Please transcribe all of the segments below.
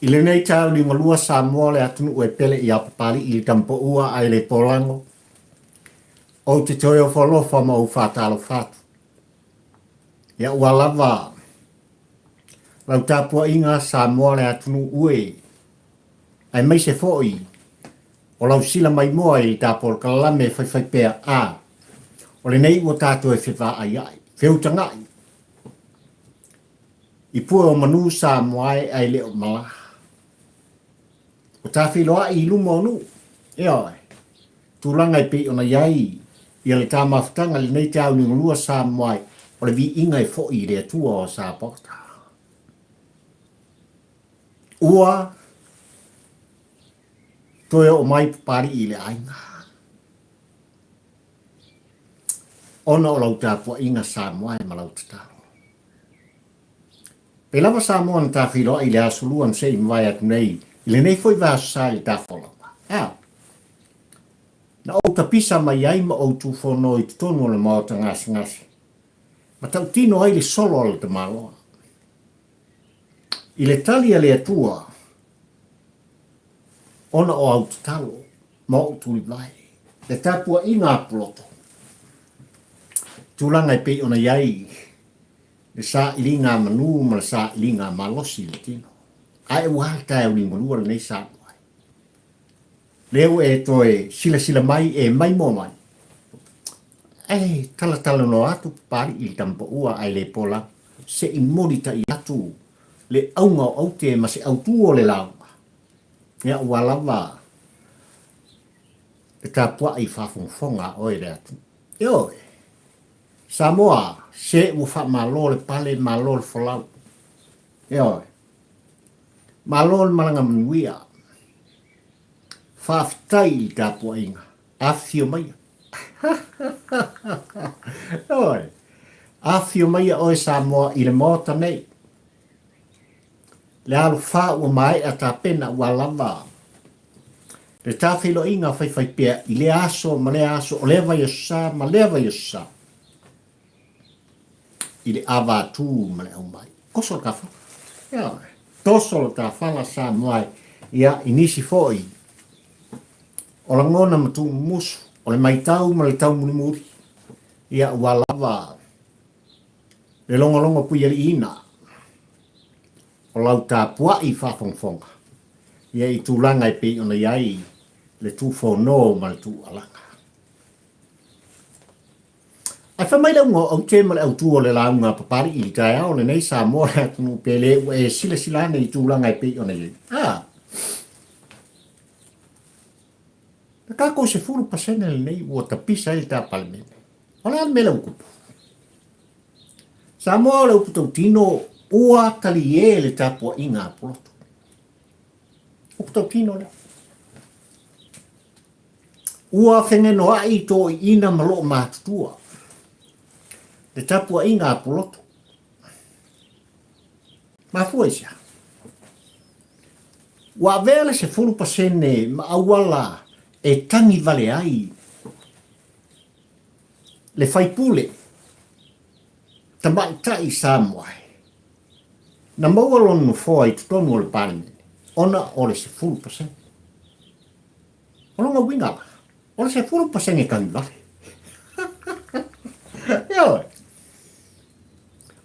I lenei taeao liugalua Samoa le atunuu e pele i a Papali'i i le Tamapaua ae le Polago, ou te toe ofo alofa ma ou faatalofa atu. Ia ua lava lau tapuaiga Samoa le atunuu e, aemaise foi o lau sila maimoa i le tapolokalalame e faifaipea a o lenei ua tatou e fevaaiai, feutagai i pue o manu Samoa e ae le o malā. Ua tafeiloai i luma o nuu, ioe, tulaga e pei ona i ai ia le ta mafutaga i lenei taeao liugalua Samoa e, o le viiga e foi i le Atua o Sapaota. Ua toe oo mai Papali'i i le aiga ona o lau tapuaiga Samoa e ma lau tatalo. Pei lava Samoa na tafeiloai i le Aso Lua na se i mavae atu nei i lenei foi vaiaso sa i le tafolauga. A! Na ou tapisa mai ai ma ou tufono i totonu o le maota gasegase ma tautino ai le solo a le tamaloa. I le tali a le Atua ona o au tatalo ma ou tulivae, le tapuaiga a Puloto, tulaga e pei ona i ai le sailiga a manu ma le sailiga a malosi i le tino. Ae ua a le taeao liugalua lenei Samoa? Lea ua e toe silasila mai e maimoa mai. Ae talatalanoa atu Papali'i i le tamapaua ae le pola se i molitai atu le auga o aute ma se autū o le lauga. Ia ua lava le tapuai faafogafoga a oe le atunuu. Ioe. Samoa, se ua faamalo le pale, malo le folau. Ioe. Malo le malaga manuia. Faafetai i le tapuaiga. Afifio maia. Ioe. Afifio maia oe Samoa i le Maota nei. Le alofā ua maea tapena ua lava le tafeiloaiga faifaipea i lea aso ma lea aso, o lea vaiaso sa ma lea vaiaso sa, i le ava atu ma le aumai. Toso le tafala. Ioe. Toso le tafala Samoa e, ia, i nisi foi o lagona ma tuumumusu, o le maitau ma le taumulimuli, ia, ua lava le logologo puialiiina o lau tapuai faafogafoga ia i tulaga e pei ona i ai le tufono ma le tuualaga. Ae fai mai le auga o aute ma le autū o le lauga a Papali'i i le taeao lenei Samoa le atunuu pele ua e silasila ane i tulaga e pei ona i ai. A! Na tatou 10% lenei ua tapisa ai le ta Palemene. O le a le mea lea ua tupu? Samoa o le upu tautino ua talie le tapuaiga a Pulotu. Upu tautino lea. Ua fegenoai toiina ma loo matutua le tapuaiga a Pulotu. Mafua i se aha? Ua avea le 10% ma auala e tagi vale ai le faipule tamaitai Samoa na maua lona nofoa i totonu o le Palemene ona o le 10%. O lona uiga la, o le 10% tagi vale. Ioe.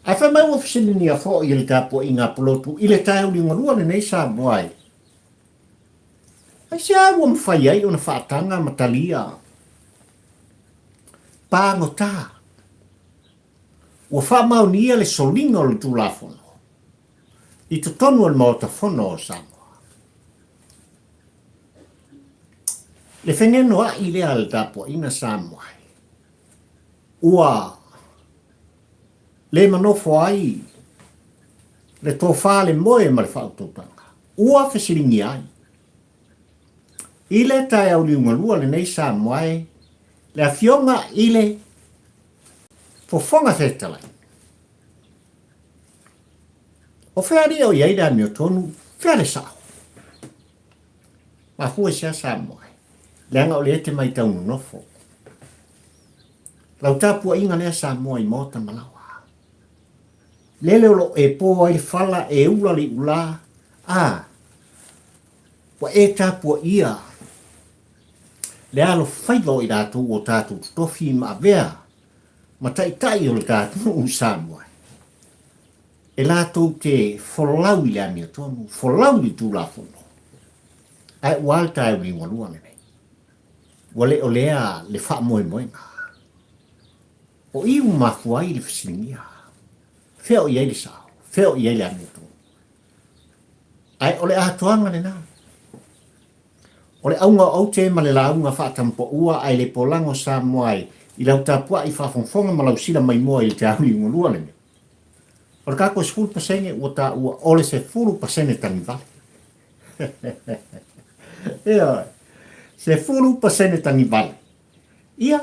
Ae fai mai ua fesiligia foi e le tapuaiga a Pulotu i le taeao liugalua lenei Samoa e Aisea ua mafai ai ona faataga ma talia pagota ua faamaonia le soliga o le Tulafono i totonu o le Maota Fono o Samoa? Le fegenoai lea a le tapuaiga Samoa ua le manofo ai le tofa le moe ma le faautautaga ua fesiligia ai. I le taeao liugalua lenei Samoa e, le Afioga i le Fofoga Fetalai. O fea alii o i ai le amiotonu, fea le sao? Mafua i sea Samoa e, leaga o lea e te maitau nonofo. Lau tapuaiga lea Samoa i maota ma laoa. Lele o lo o e po ai le fala e ula le iulā, a. Ua e tapuaia le alofaiva o i latou ua tatou totofi ma avea ma taitai o le ta atunuu Samoa, e latou te folau i le amiotonu, folau i le Tulafono, ae ua a le taeao liugalua lenei? Ua le o lea le faamoemoega. O i ua mafua ai le fesiligia, fea o i ai le sao, fea o i ai le amiotonu? Ae o le atoaga lena. O le auga o aute ma le lauga faatampaua ae le polago Samoa ai i lau tapuai faafogafoga ma lau sila maimoa i le tauli ugalua lenei. O le tatou 10% ua taua o le 10% tagivale. Ioe. 10% tagivale. Ia,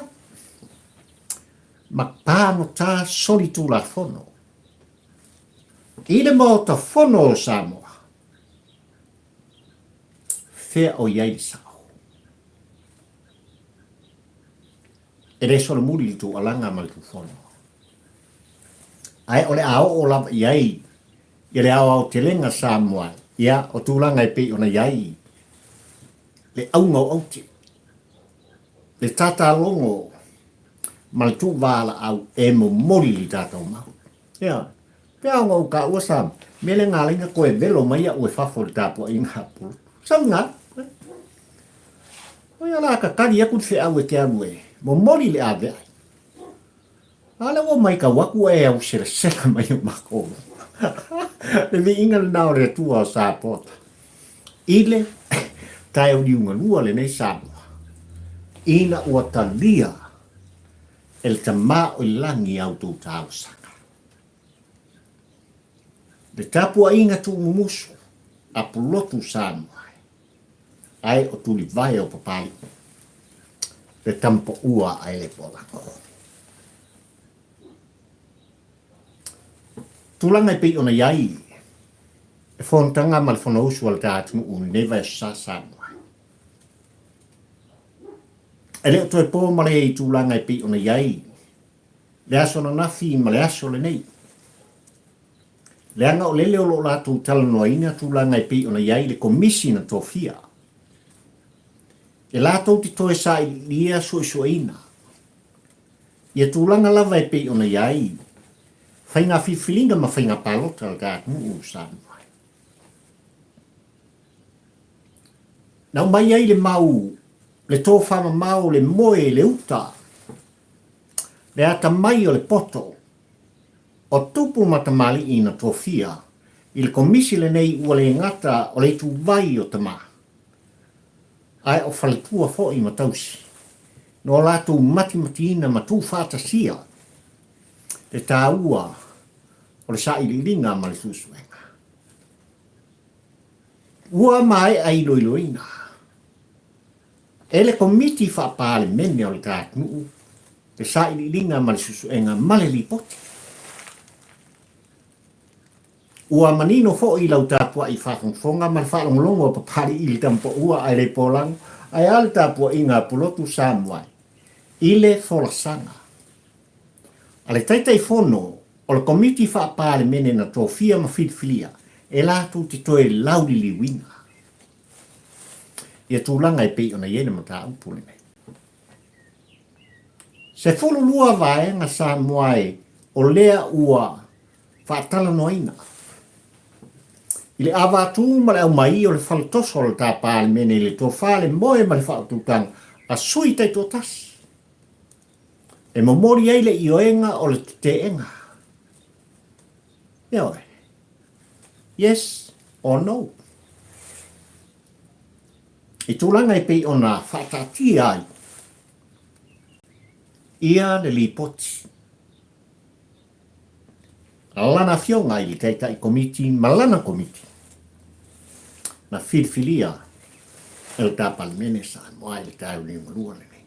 ma pagota solitulafono i le Maota Fono o Samoa. Fea o i ai le sao? E le solomuli le tuualaga ma le tufono. Ae o le a oo lava i ai ia le aoaotelega Samoa, ia, o tulaga e pei ona i ai le auga o aute, le tatalogo ma le tuuvalaau e momoli i le tatou mau. Ia, pe a ona ou taua sa mea le na alaina toe velo mai au e fafo i le tapuaiga a Pulu. Sau ina alu. O ia la tatali atu le feau e te alu e momoli le aveai. A lea ua matau atu ua e au selasela mai o matou. Le viiga lena o le Atua o Sapota. I le taeao liugalua lenei Samoa, ina ua talia e le Tama o i lagi a outou talosaga. Le tapuaiga tuumumusu a Pulotu Samoa ae o Tulivae o Papalii, le tamapaua a Elepoalago. Tulaga e pei ona i ai le fonotaga ma le fonousu a le ta atunuu i lenei vaiaso sa Samoa. E le o toe po ma le i tulaga e pei ona i ai le aso ananafi ma le aso lenei. Leaga o lele o lo o latou talanoaina tulaga e pei ona i ai le Komisi na tofia e latou te toe sailiilia suesueina ia tulaga lava e pei ona i ai faiga filifiliga ma faiga palota a le ta atunuu o Samoa. Na aumai ai le mau, le tofamamao, le moe, le uta, le atamai o le poto o tupu ma tamalii na tofia i le Komisi lenei ua le gata o le ituvai o tama, ae o faletua foi ma tausi, no latou matimatiina ma tuufaatasia le taua o le sailiiliga ma le suesuega. Ua maea iloiloina e le Komiti Faa-Palemene o le ta atunuu le sailiiliga ma le suesuega ma le lipoti. Ua manino foi lau tapuai faafogafoga ma le faalogologo a Papalii i le tamapaua ae le polago, ae a le tapuaiga a Pulotu Samoa i le folasaga a le Taitaifono o le Komiti Faa-Palemene na tofia ma filifilia e latou te toe lauliliuina ia tulaga e pei ona i ai le mataupu lenei. 12 vaega Samoa e o lea ua faatalanoaina i le avatū ma le aumaī o le faletoso o le ta Palemene i le tofa, le moe ma le faaututaga a sui taitoatasi e momoli ai le ioega o le tete'ega. Ioe. Yes or no. I tulaga e pei ona faataatia ai ia le lipoti a lana afioga i le Taitai Komiti ma lana Komiti na filifilia e le ta Palemene Samoa i le taeao liugalua lenei.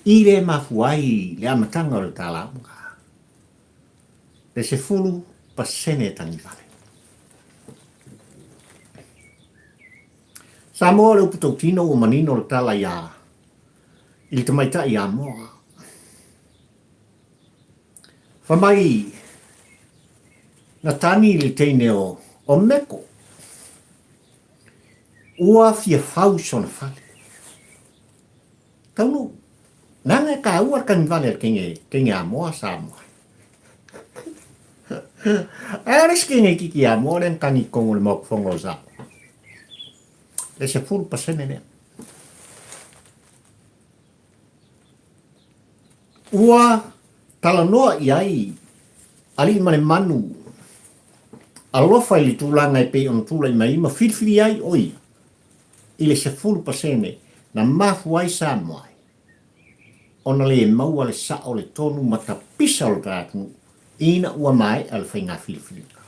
I le mafua ai le amataga o le ta lauga, le 10% tagivale. Samoa o le upu tautino ua manino le tala iā i le tamaitai iā Moa. Fai mai na tani le teine o O Meko, ua fia fau sona fale. Taunuu, leaga e kāua le kanivale a le kenge, kenge Amoa Samoa. Ae o le isi kenge kiki Amoa lea na kani i totonu o le Maota Fono o Samoa. Le 10% lea. Ua talanoa i ai alii ma le manu alofa i le tulaga e pei ona tulai mai ma filifili ai ʻo ia i le 10% na mafua ai Samoa ona le maua le sao le tonu ma tapisa o le ta atunuu ina ua maea le faiga filifiliga.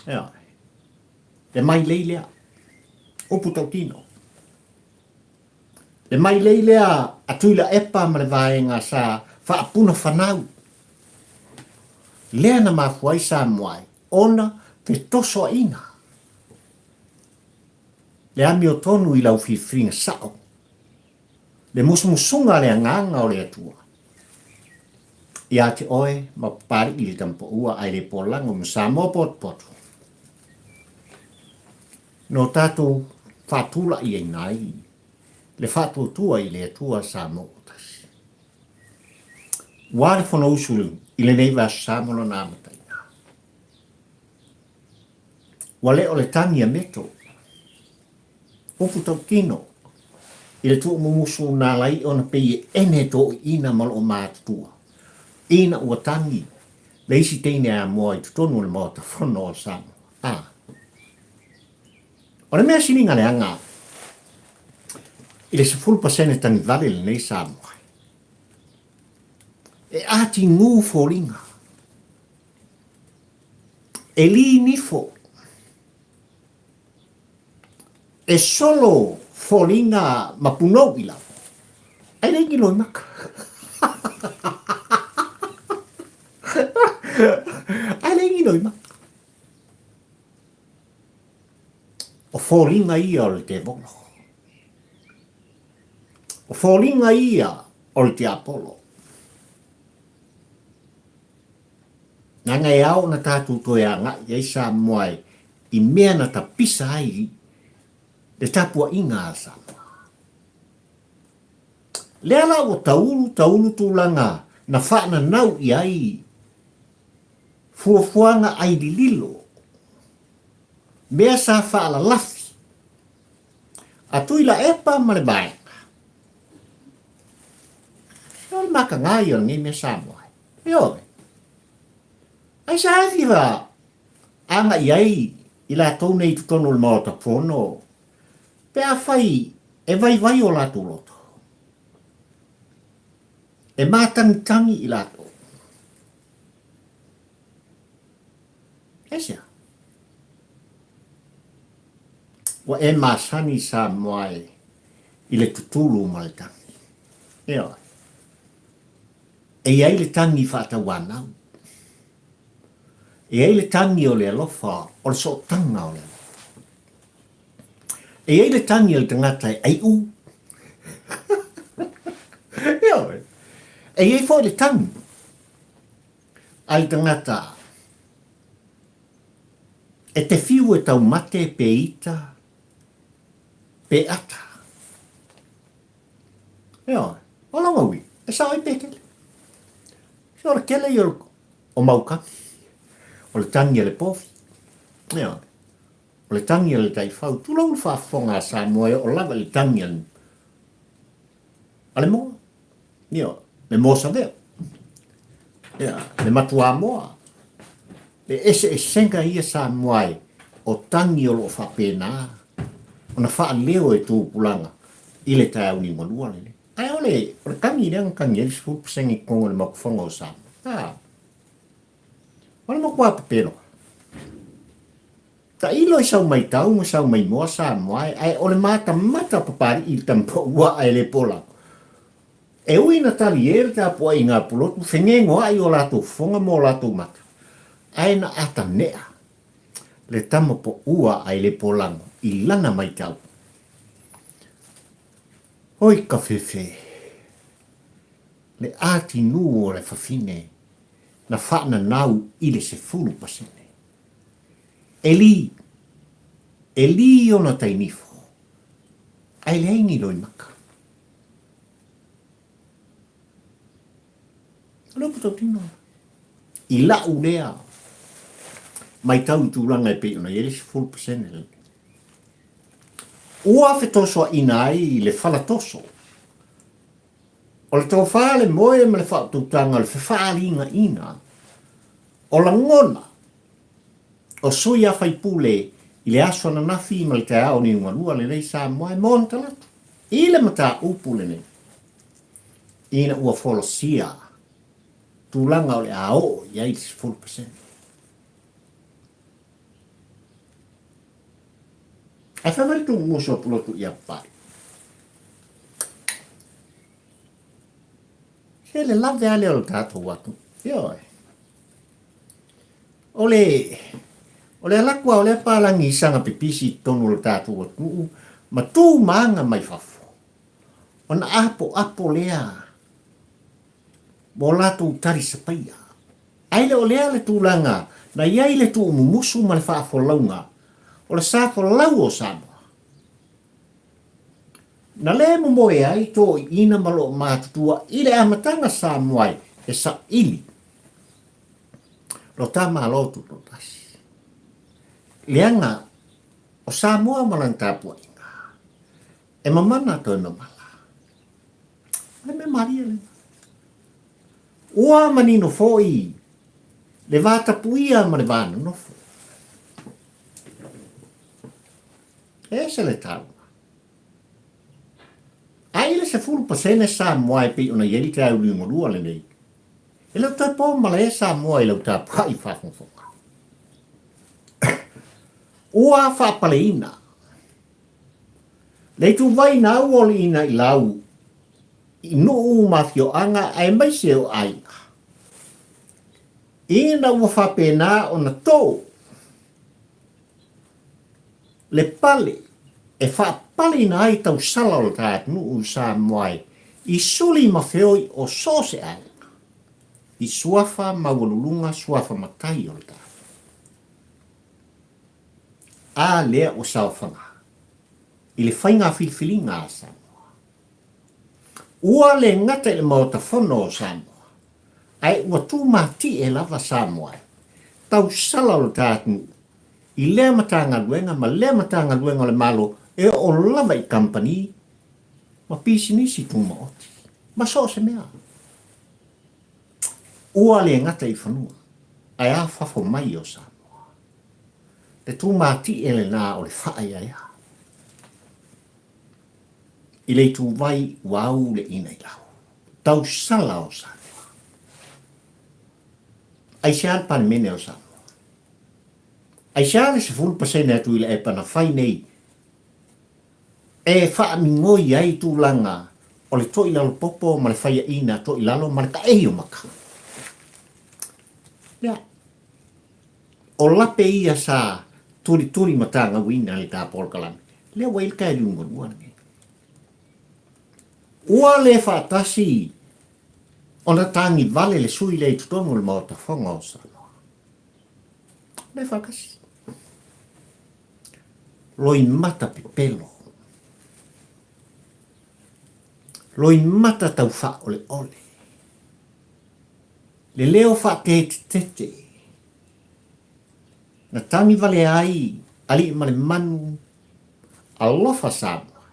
Ioe. Le mailei lea. Upu tautino. Le mailei lea a Tuilaepa ma le vaega sa faapuna fanau, lea na mafua ai Samoa ona fetosoaina le amiotonu i lau filifiliga sao, le musumusuga a le Agaga o le Atua ia te oe ma Papalii le Tamapaua ae le Polago ma Samoa Potopoto. No tatou faatulaiina ai le faatuatua i le Atua Samoa ua tasi. Ua le Fonousu i lenei vaiaso sa ma lona amataina. Ua le o le tagi a meto, upu tautino i le tuumumusu na ala ai ona pei e ene toiina ma loo matutua ina ua tagi le isi teine Amoa i totonu o le Maota Fono o Samoa. A. O le mea siliga leaga i le 10% tagivale lenei Samoa, e atigū foliga, e linifo, e solo foliga ma punou i lalo, ae leai ni loimaka. Ae leai ni loimaka. O foliga ia o le tevolo. O foliga ia o le tiapolo. Leaga e ao ona tatou toe agai ai Samoa i mea na tapisa ai le tapuaiga a Samoa. Lea la ua taulu taulu tulaga na faananau i ai fuafuaga ai lililo, mea sa faalalafi a Tuilaepa ma le vaega. O le makaga ia o lenei mea Samoa. Ioe. Ai sa e fia agai ai i latou nei i totonu o le Maota Fono pe afai e vaivai o latou loto. E mātangitagi i latou. Aisea? Ua e masani Samoa e i le tutulu ma le tagi. Ioe. E i ai le tagi faatauanau. E i ai le tagi o le alofa, o le sootaga o le alofa. E i ai le tagi a le tagata e aiʻu. Ioe. E i ai foi le tagi a le tagata e te whiu e taumate pe ita pe ata. Ioe. O lona uiga, e sao ai pe kele. Se o le kele ia o Maukami. O le tagi a le povi. Ioe. O le tagi a le taifau, tulou le faafofoga a Samoa e oo lava i le tagi a le, a le moa. Ia, le moa savea. Ia, le matuamoa. Le eseesega ia Samoa e o tagi o lo o faapena ona faaleo e tupulaga i le taeao niumalua lenei. Ae o le, o le tagi lea na tagi ai le 10% i totonu o le Maota o Samoa. A, o le matua pepelo. Tailo i sau maitau ma sau maimoa Samoa e, ae o le matamata Papalii i le tama paua ae le pola. E ui na tali e le tapuaiga a Pulotu fegegoai o latou fofoga ma o latou mata, ae na atanea le tama paua ae le polago i lana maitau. Oi ka fefe, le atinū o le fafine na faananau i le 10%. E lī, e lī ona tai nifo, ae leai ni loimaka. O le upu tautino lena. I la'u lea maitau i tulaga e pei ona i ai le 10% lenei. Ua fetosoaina ai le falatoso o le tofa, le moe ma le faautautaga o le fefaaligaina o lagona o sui a faipule i le aso ananafi ma le taeao niugalua lenei Samoa e mo ona talaatu i le mataupu lenei ina ua folasia tulaga o le a oo i ai le 10%. Ae fai mai le tuumusu a Pulotu ia Papalii. Se le lave lava lea o le tatou atunuu. Ioe. O le, o le alu atu lava o lea palagi i saga pipisi i totonu o le tatou atunuu ma tu ma aga mai fafo, ona apoapo lea mo latou talisapaia. Ae le o lea le tulaga na i ai le tuumumusu ma le faafolauga o le sa folau o Samoa. Na le momoe ai toeaiina ma loomatutua i le amataga Samoa e saili lo ta Malo Tutoatasi. Leaga o Samoa ma lana tapuaiga e mamana toe mamala. O le mea malie lena. Ua manino foi le va tapuia ma le va nonofo. E ese le taua. A i le 10% Samoa e pei ona i ai le taeauliugalua lenei, e le o toe po malae Samoa i lau tapuai faafogafoga. Ua faapaleina le ituvai na auoliina i lau i nuu ma afioaga aemaise o aiga. Ina ua faapena ona to le pale e faapaleina ai tausala o le ta atunuu i Samoa i suli ma feoi o so o se aiga, i suafa maualuluga suafa matai o le ta atunuu. A lea ua saofaga i le faiga filifiliga a Samoa. Ua le gata i le Maota Fono o Samoa, ae ua tumatie lava Samoa e tausala o le ta atunuu i lea Matagaluega ma lea Matagaluega o le Malo e oo lava i kamupani ma pisinisi tumaoti ma so o se mea. Ua le gata i fanua, ae a fafo mai o Samoa. Le tumatie lena o le faaeaea. I le ituvai ua au le ina i lau. Tausala o Samoa. Aisea le Palemene o Samoa? Aisea le 10% a Tuilaepa na fai nei e faamigoi ai tulaga o le toilalo popo ma le faiaina toilalo ma le taei o maka? Lea. O lape ia sa tulituli matagauina i le ta polokalame, lea ua i ai le taeliugalua lenei. Ua le faatasi ona tagivale le sui lea i totonu o le Maota Fono o Samoa. Le faatasi. Loimata pepelo. Loimata tau faaoleole. Le leo faatetetete na tagi vale ai alii ma le manu alofa Samoa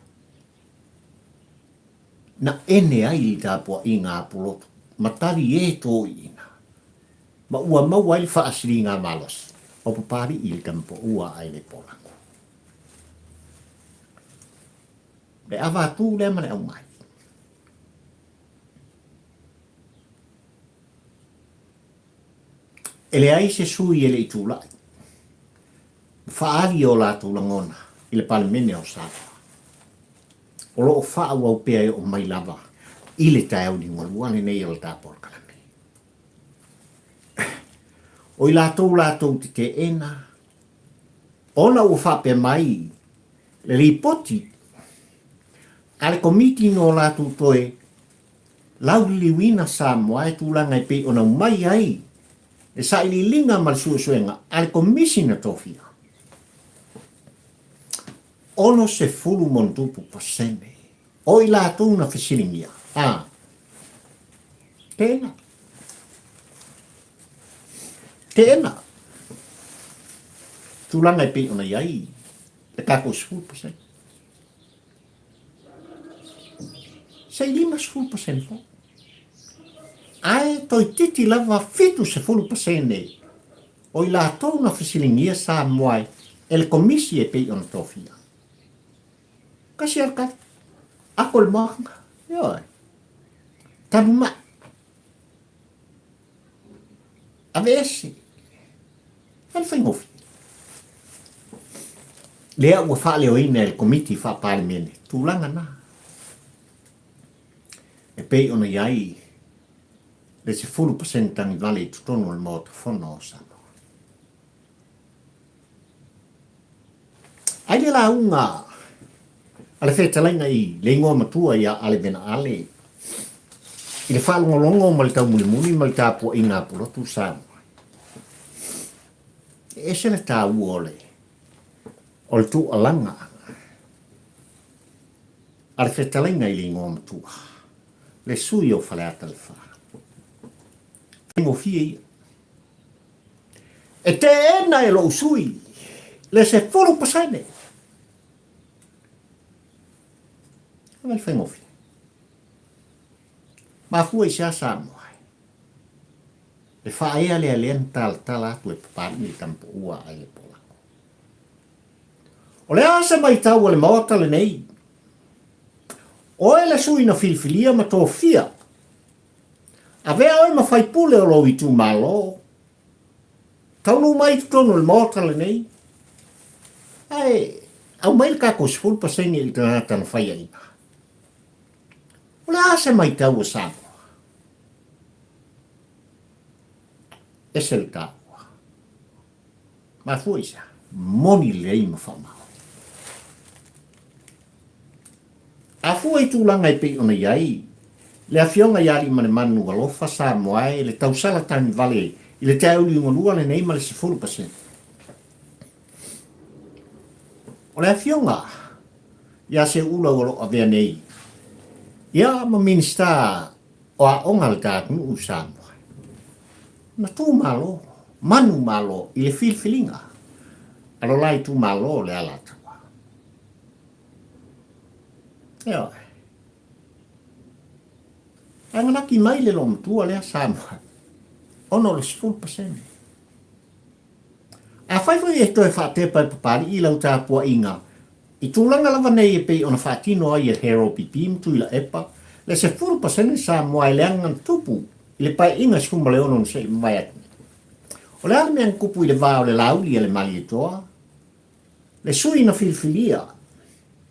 na ene ai le tapuaiga a Pulotu ma tali e toiina ma ua maua ai le faasiliga malosi o Papalii le tamapoua ai le Polaku. Le ava atu lea ma le aumai. E leai se sui e le i tulai ma faaali o latou lagona i le Palemene o Samoa. O lo o faaauau pea e oo mai lava i le taeao liugalua lenei o le ta polokalame. O i latou latou te teena ona ua faapea mai le lipoti a le Komiti no latou toe lauliliuina Samoa e tulaga e pei ona aumai ai le sailiiliga ma le suesuega a le Komisi na tofia. 60 ma ona tupu pasene o i latou na fesiligia, a, teena. Teena. Tulaga e pei ona i ai le tatou 10%. Se i 50% foi. Ae toeitiiti lava 70% o i latou na fesiligia Samoa e le Komisi e pei ona tofia. Kasi a le tali. Ako le moana. Ioe. Talu mai. Aveese. E le faigofie. Lea ua faaleoina e le Komiti Faa-Palemene tulaga na e pei ona i ai le 10% tagivale i totonu o le Maota Fono o Samoa. Ai le lauga a le fetalaiga i le igoa matua ia Ale Vena Ale i le faalogologo ma le taumulimuli ma le tapuaiga a Pulotu Samoa. E ese le taua o le o le tuualaga a le fetalaiga i le igoa matua, le sui o Faleata le Fa. Faigofie ia. E teena e lou sui le 10%. A le faigofie. Mafua i se a Samoa? Le faaea lea lea na talatala atu e Papalii le tamapaua a le Polako. O le a se maitau a le Maota lenei? Oe le sui na filifilia ma tofia. Avea oe ma faipule o lou itumalo. Taunuu mai i totonu o le Maota lenei, ae aumai le tatou 10% i le tagata na faiaina. O le a se maitau a Samoa? Ese le taua. Mafua i se a? Moni lelei ma faamaoni. A fua i tulaga e pei ona i ai le Afioga ia Aliimalemanu Alofa Samoa e le tausala tagivale i le taeuliugalua lenei ma le 10%. O le Afioga ia Seuula o lo o avea nei ia ma Minisita o Aoga a le ta atunuu i Samoa, na tu malo, manu malo i le filifiliga a lo la itumalo o le Alataua. Ioe. Ae na laki mai le loomatua lea Samoa, ona o le 10%. Afai foi e toe faatepa e Papalii lau tapuaiga i tulaga lava nei e pei ona faatino ai e Harold Pipi ma Tuilaepa le 10% Samoa e leaga na tupu i le Paeaiga 16 na se i mavae atu nei. O le a le mea na tupu i le va o le Laauli a le Malietoa, le sui na filifilia,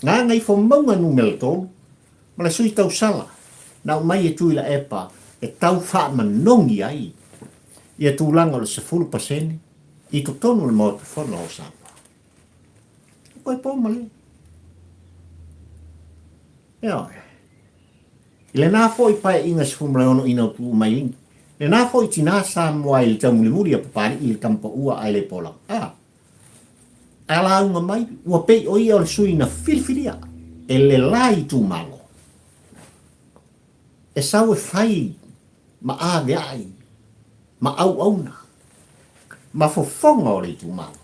Gagaifomauga numera 3, ma le sui tausala na aumai e Tuilaepa e tau faamanogi ai ia tulaga o le 10% i totonu o le Maota Fono o Samoa. E koe po ma le. Ioe. I lena foi paeaiga 16 ina ua mai, lena foi tinā Samoa i le taumulimuli a Papalii i le tamapaua ae le pola. A. A lauga mai, ua pei o ia o le sui na filifilia e le la itumalo e sau e fai ma aveai ma auauna ma fofoga o le itumalo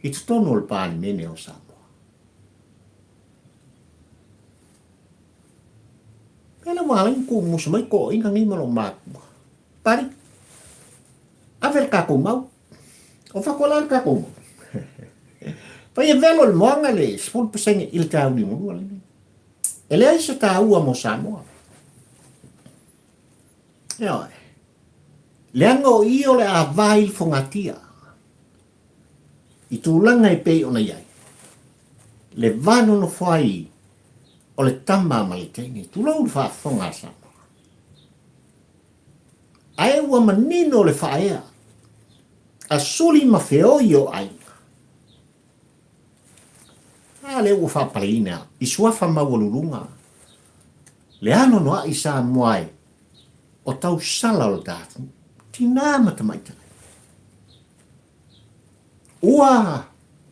i totonu o le Palemene o Samoa. Pea le ua ala ai ona tuumusu mai toeaiina nei ma lou matua. Pali, ave le tatou mau. O fako la le tatou mau. Pai e velo le moana le 10% i le taulimalua lenei. E leai se taua mo Samoa. Ioe. Leaga o i o le a va i le fogatia. I tulaga e pei ona i ai. Le va nonofo ai o le tama ma le teine. Tulou le faafofoga a Samoa. Ae ua manino le faaea a suli ma feoi o aiga. A lea ua faapaleina i suafa maualuluga le anoanoai Samoa e o tausala o le ta atunuu, tinā ma tamaitai. Ua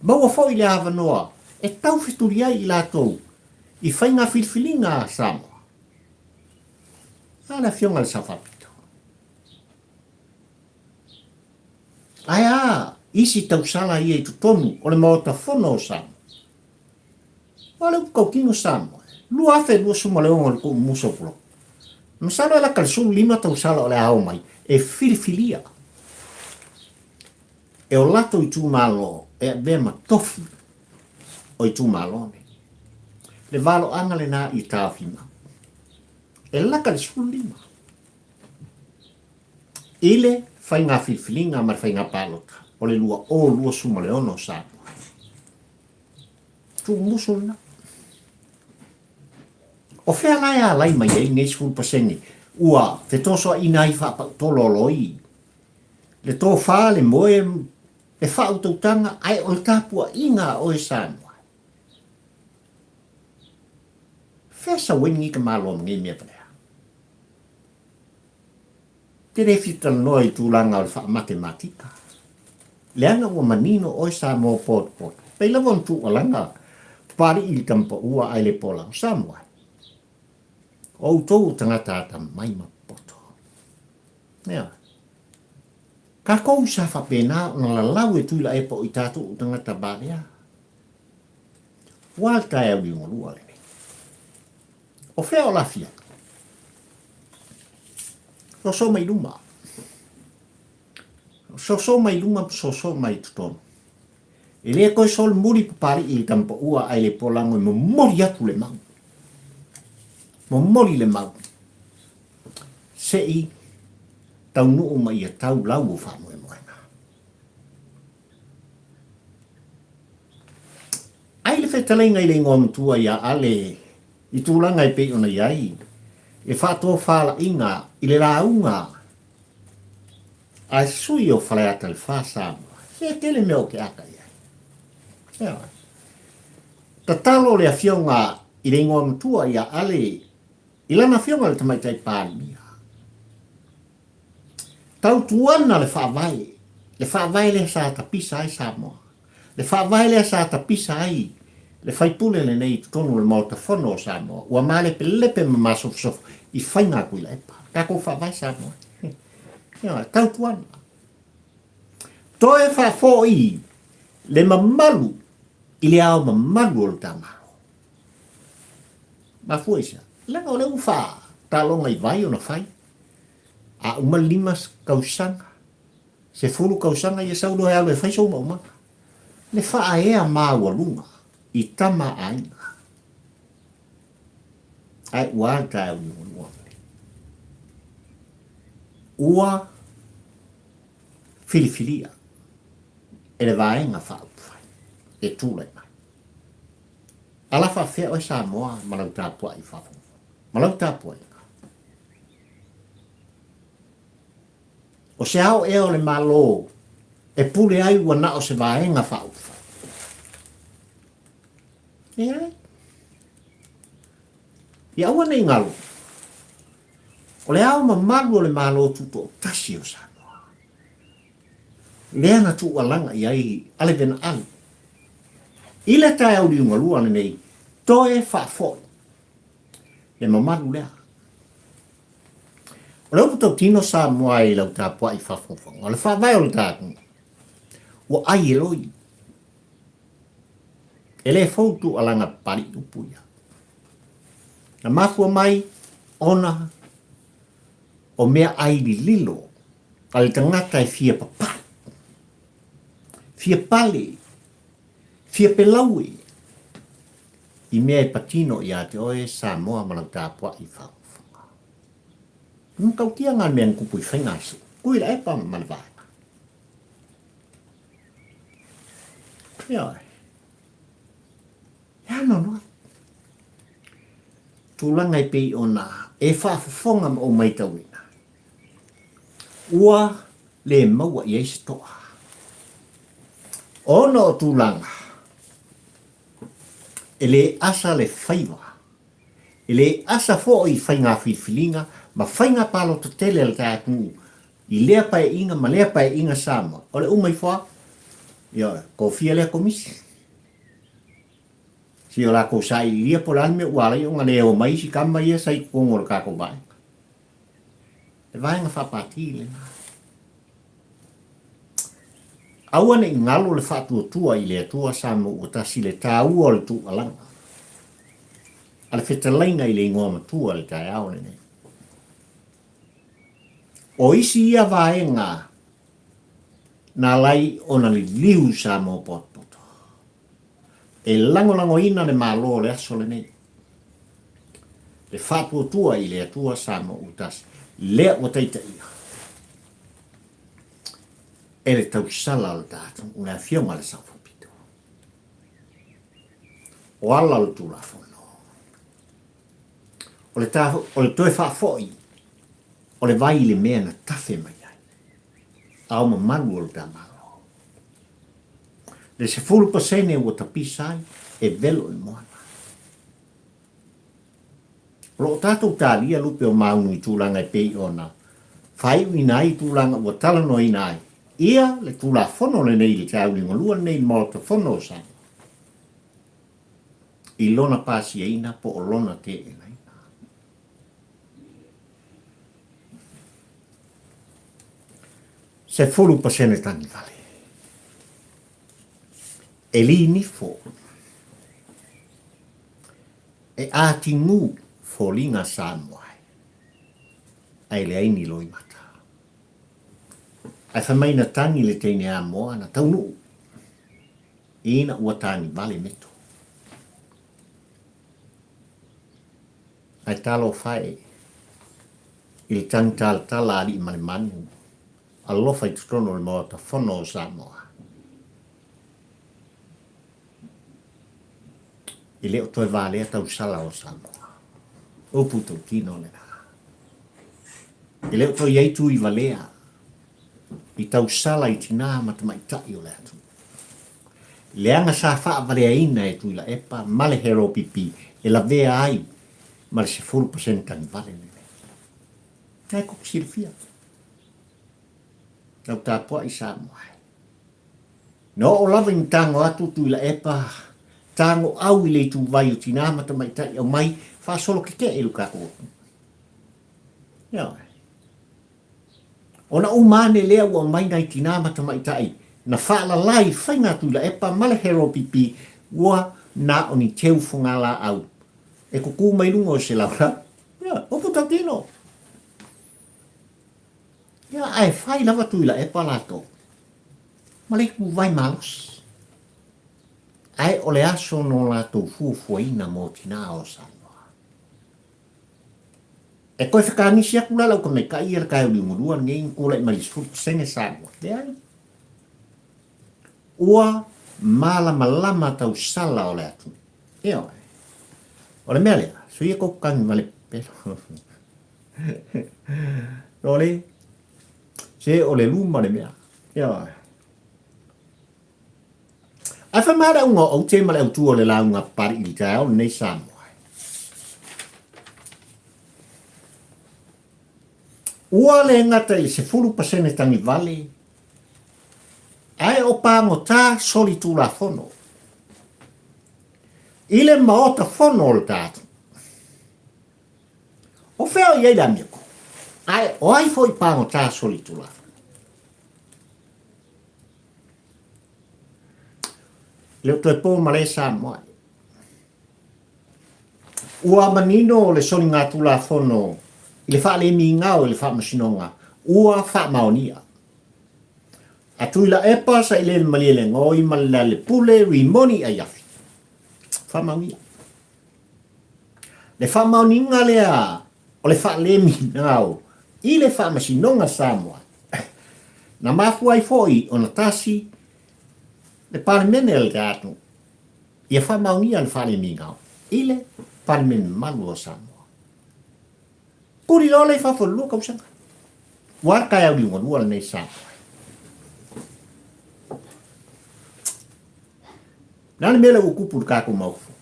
maua foi le avanoa. e taufetuli ai i latou i faiga filifiliga a Samoa. A le Afioga i le Sao Faapito. Ae a isi tausala ia i totonu o le Maota Fono o Samoa? Aua o le upu tautino Samoa, 2026 le tuumusa o Pulou. Masalo e lata i le 15 tausala o le a oo mai e filifilia e o latou itumalo e avea ma tofi o itumalo nei. Le valoaga lena i taofi mau. E lata i le 15 i le faiga filifiliga ma le faiga palota o le 2026 o Samoa. Tuumusu lena. O fea la e alai mai ai lenei 10% ua fetosoaina ai faapautololoi le tofa, le moe, le faautautaga, ae o le tapuaiga a oe Samoa? Fea sau ai lenei tamaloa ma nei mea valea? Te le fia talanoa i tulaga o le faamatematika. Leaga ua manino oe Samoa potopoto. Pei lava ona tuualaga Papalii i le tamapaua ae le polago. Samoa e. O outou o tagata atamai ma popoto. Ioe. Tatou sa faapena ona lalau e Tuilaepa o i tatou o tagata valea. Ua le taeao liugalua lenei. O fea o lafia? Soso mai luma. Soso mai luma ma soso mai i totonu. E le toe solomuli Papalii i le tamapaua ae le polago e momoli atu le mau. Momoli le mau. Se i taunuu ma ia tau lau o faamoemoega. Ai le fetalaiga i le igoa matua ia Ale i tulaga e pei ona i ai le faatofalaiga i le lauga a sui o Faleata le Fa Samoa. Se tele mea o ke aka i ai. Ioe. Tatalo le afioga i le igoa matua ia Ale i lana afioga i le Tamaitai Palemia. Tautuana le faavae, le faavae lea sa tapisa ai Samoa. Le faavae lea sa tapisa ai le faipule lenei i totonu o le Maota Fono o Samoa, ua malepelepe ma masofosofo i faiga a Tuilaepa. Tatou faavae Samoa. Ioe, tautuana. Toe faafoi le mamalu i le ao mamalu o le ta Malo. Mafua i se a? Leaga o lea ua faataloga i vai ona fai. A uma le 5 tausaga, 10 tausaga ia sau loa e alu e fai sou maumaga. Le faaea maualuga i tama a aiga. Ae ua a le taeao liugalua lenei? Ua filifilia e le Vaega Faaupufai e tulai mai. Ala faafefea oe Samoa ma lau tapuai faafogafoga, ma lau tapuaiga. O se ao ea o le Malo e pule ai ua na o se vaega faaupufai? Leai. Ia aua ne i galo, o le ao mamalu o le Malo Tutoatasi o Samoa, lea na tuualaga i ai a le Venaali i le taeao liugalua lenei, toe faafoi le mamalu lea. O le upu tautino Samoa i lau tapuai faafogafoga, o le faavae o le ta atunuu, ua ai e loi. E le fou tuualaga papalii upu ia. Na mafua mai ona o mea ai lililo a le tagata e fia papai, fia pale, fia pelaue i mea e patino ia te oe Samoa ma lau tapuai faafogafoga. E matautia ngā mea na tupu i Faigasu, Tuilaepa ma le vaega. Ioe. E anoanoai. Tulaga e pei ona e faafofoga ma ou maitauina, ua le maua i ai se toa. Ona o tulaga e le asa le faiva, e le asa foi faiga filifiliga ma faiga palota tele a le ta atunuu i lea paeaiga ma lea paeaiga Samoa, o le uma ifo lava, ioe, tofia lea Komisi. Seia o latou sailiilia po o le a le mea ua ala ai ona le omai isi tama ia sa i totonu o le tatou vaega. Le vaega faapati lena. Aua ne i galo le faatuatua i le Atua Samoa ua tasi le taua o le tuualaga a le fetalaiga i le igoa matua i le taeao lenei. O isi ia vaega na ala ai ona liliu Samoa potopoto. E lagolagoina le Malo o le aso lenei. Le faatuatua i le Atua Samoa ua tasi, lea ua taitaia e le tausala o le ta atunuu, le Afioga i le Sao Faapito. O ala o le Tulafono, o le, ta, o le toe faafoi o le vai i le mea na tafe mai ai, ao mamalu o le ta Malo. Le 10% ua tapisa ai, e velo i le moana. O lo o tatou talia lupe o maunu i tulaga e pei ona faaiuina ai tulaga ua talanoaina ai ia le Tulafono lenei i le Tauligalua lenei i le Maota Fono o Samoa i lona pasiaina po o lona teenaina. 10% tagivale. E linifo. E atimu foliga Samoa ai, ae leai ni loimata. Ae fai mai na tagi le teine Amoa na taunuu ina ua tagivale meto. Ae talofa e i le tagi talatala a alii ma le manu, alofa i totonu o le Maota Fono o Samoa. E le o toe valea tausala o Samoa. Upu tautino lena. E le o toe i ai tui valea i tausala i tinā ma tamaitai o le atunuu. Leaga sa faavaleaina e Tuilaepa ma le HLPP e lavea ai ma le 10% tagivale lenei. Na e koko silafia. Lau tapuai Samoa e. Na oo lava ina tago atu Tuilaepa, tago au i le ituvai o tinā ma tamaitai aumai faasolo keke'e i lo tatou atunuu. Ioe. Ona uma ane lea ua aumai nai tinā ma tamaitai na faalala i faiga a Tuilaepa ma le HLPP ua na o ni teu fogalaau e kukū mai luga o se laulau. Ioe, upu tautino. Ia, ae fai lava Tuilaepa latou ma le ituvai malosi. Ae o le aso no latou fuafuaina mo tinā o Samoa. E toe fekanisi atu la lau tamaitai ia le taeoliugalua lenei na tulai mai le 10% Samoa. Leai. Ua malamalama tausala o le atunuu. Ioe. O le mea lea, suia kou tagi ma le pepelo. Lole, se o le luma le mea. Ioe. Ae fai mai le auga o aute ma le autu o le lauga papali i le taeao lenei Samoa. Ua le gata i le 10% tagivale, ae o pagota solitulafono i le Maota Fono o le tatou. O fea o i ai le amioko? Ae o ai foi pagota solitulafono? Le o toe po ma le Samoa. Ua manino le soligatulafono i le faalemiigao i le Faamasinoga ua faamaonia. A Tuilaepa Sailele Malielegaoi ma le Lealepule Rimoni Aiafi. Faamaonia. Le faamaoniga lea o le faalemiigao i le Faamasinoga Samoa, na mafua ai foi ona tasi le Palemene a le atunuu ia faamaonia le faalemigao i le Palemene mamalu o Samoa. Tuli loa lea i fafo i le 2 tausaga. Ua a taeao liugalua lenei Samoa. Le a le mea lea ua tupu i le tatou Maota Fono?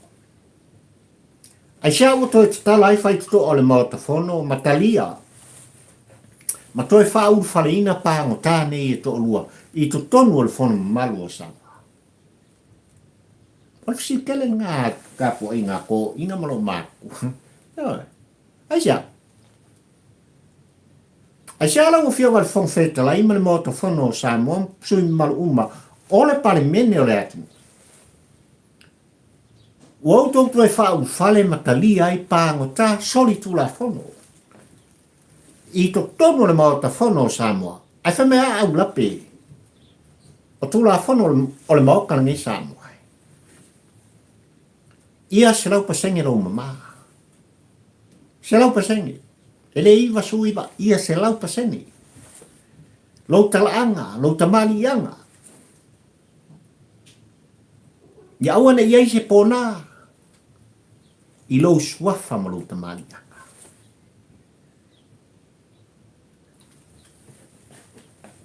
Aisea ua toe tatala ai faitotoa o le Maota Fono ma talia ma toe faaulufaleina pagota nei e toalua i totonu o le Fono mamalu o Samoa? O le fesili tele lena a tapuaiga a toeaiina ma loomatutua. Ioe. Aisea? Aisea lau Afioga i le Fofoga Fetalai ma le Maota Fono o Samoa ma sui mamalu uma o le Palemene o le atunuu, ua outou toe faaulufale ma talia ai pagota solitulafono i totonu o le Maota Fono o Samoa, ae fai mai a aulape o Tulafono o le Maota lenei Samoa. Ia 100% lou mama. 100%. E le 99, ia 100%. Lou talaaga, lou tamaliiaga. Ia aua ne i ai se pona i lou suafa ma lou tamaliiaga.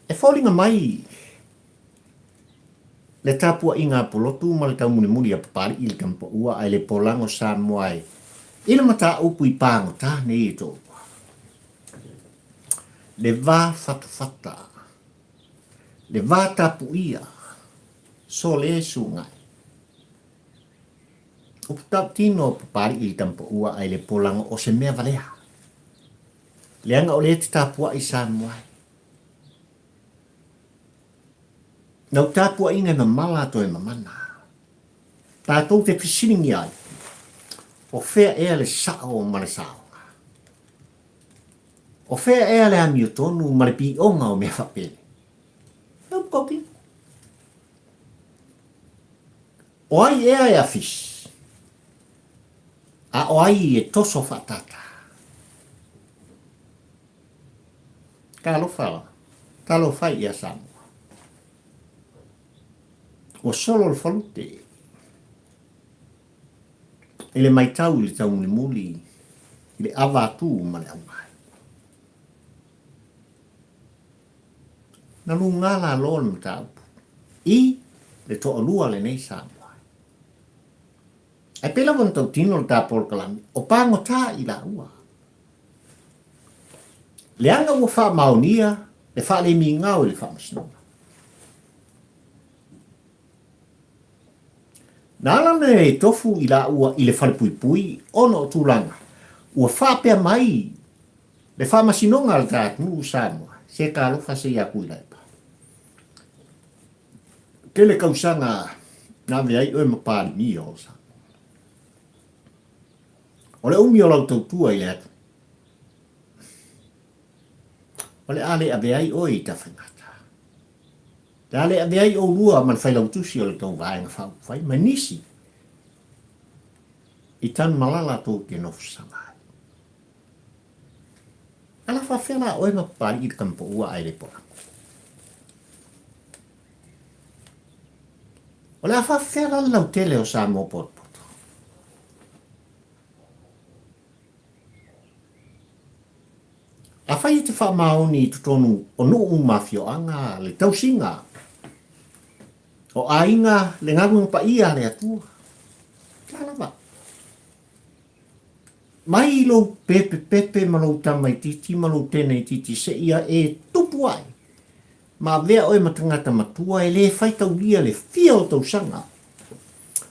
E foliga mai le tapuaiga a Pulotu ma le taumulimuli a Papali'i i le Tamapaua ae le polago Samoa e i le mataupu i pagota nei e toalua. Le va fatafata, le va tapuia, sole sugai. Upu tautino a Papali'i i le Tamapaua ae le polago o se mea valea. Leaga o lea e te tapuai Samoa e. Lau tapuaiga e mamala toe mamana. Tatou te fesiligia ai, o fea ea le sao ma le saoga? O fea ea le amiotonu ma le pioga o mea faapele? Lau tautino. O ai ea e afisi? A o ai e toso faatata? Talofa, talofa ia Samoa. Ua solo le falute i le maitau i le taumulimuli i le ava atu ma le augai. Na luga lalo le mataupu i le toalua lenei Samoa. Ae pei lava ona tautino le ta polokalame, o pagota i laua. Leaga ua faamaonia le faalemigao i le Faamasinoga. Na ala ona e tofu i laua i le falepuipui ona o tulaga ua faapea mai le Faamasinoga a le ta atunuu o Samoa, se talofa se ia Tuilaepa. Tele tausaga na ave ai oe ma Palemia o Samoa. O le umi o lau tautua i le atunuu, o le a le ave ai oe i Tafaigata. O le a le ave ai oulua ma le failautusi o le tou Vaega Faaupufai ma nisi i Tanumalala tou te nofosala ai. Ala faafefea la oe ma Papali'i i le Tamapaua ae le Polago? O le a faafefea la le lautele o Samoa potopoto? Afai e te faamaoni i totonu o nuu ma afioaga le tausiga o aiga le galuega paia a le Atua, la lava. Mai lou pepepepe ma lou tamaitiiti ma lou teneitiiti seia e tupu ai ma avea oe ma tagata matua e le faitaulia le fia o tausaga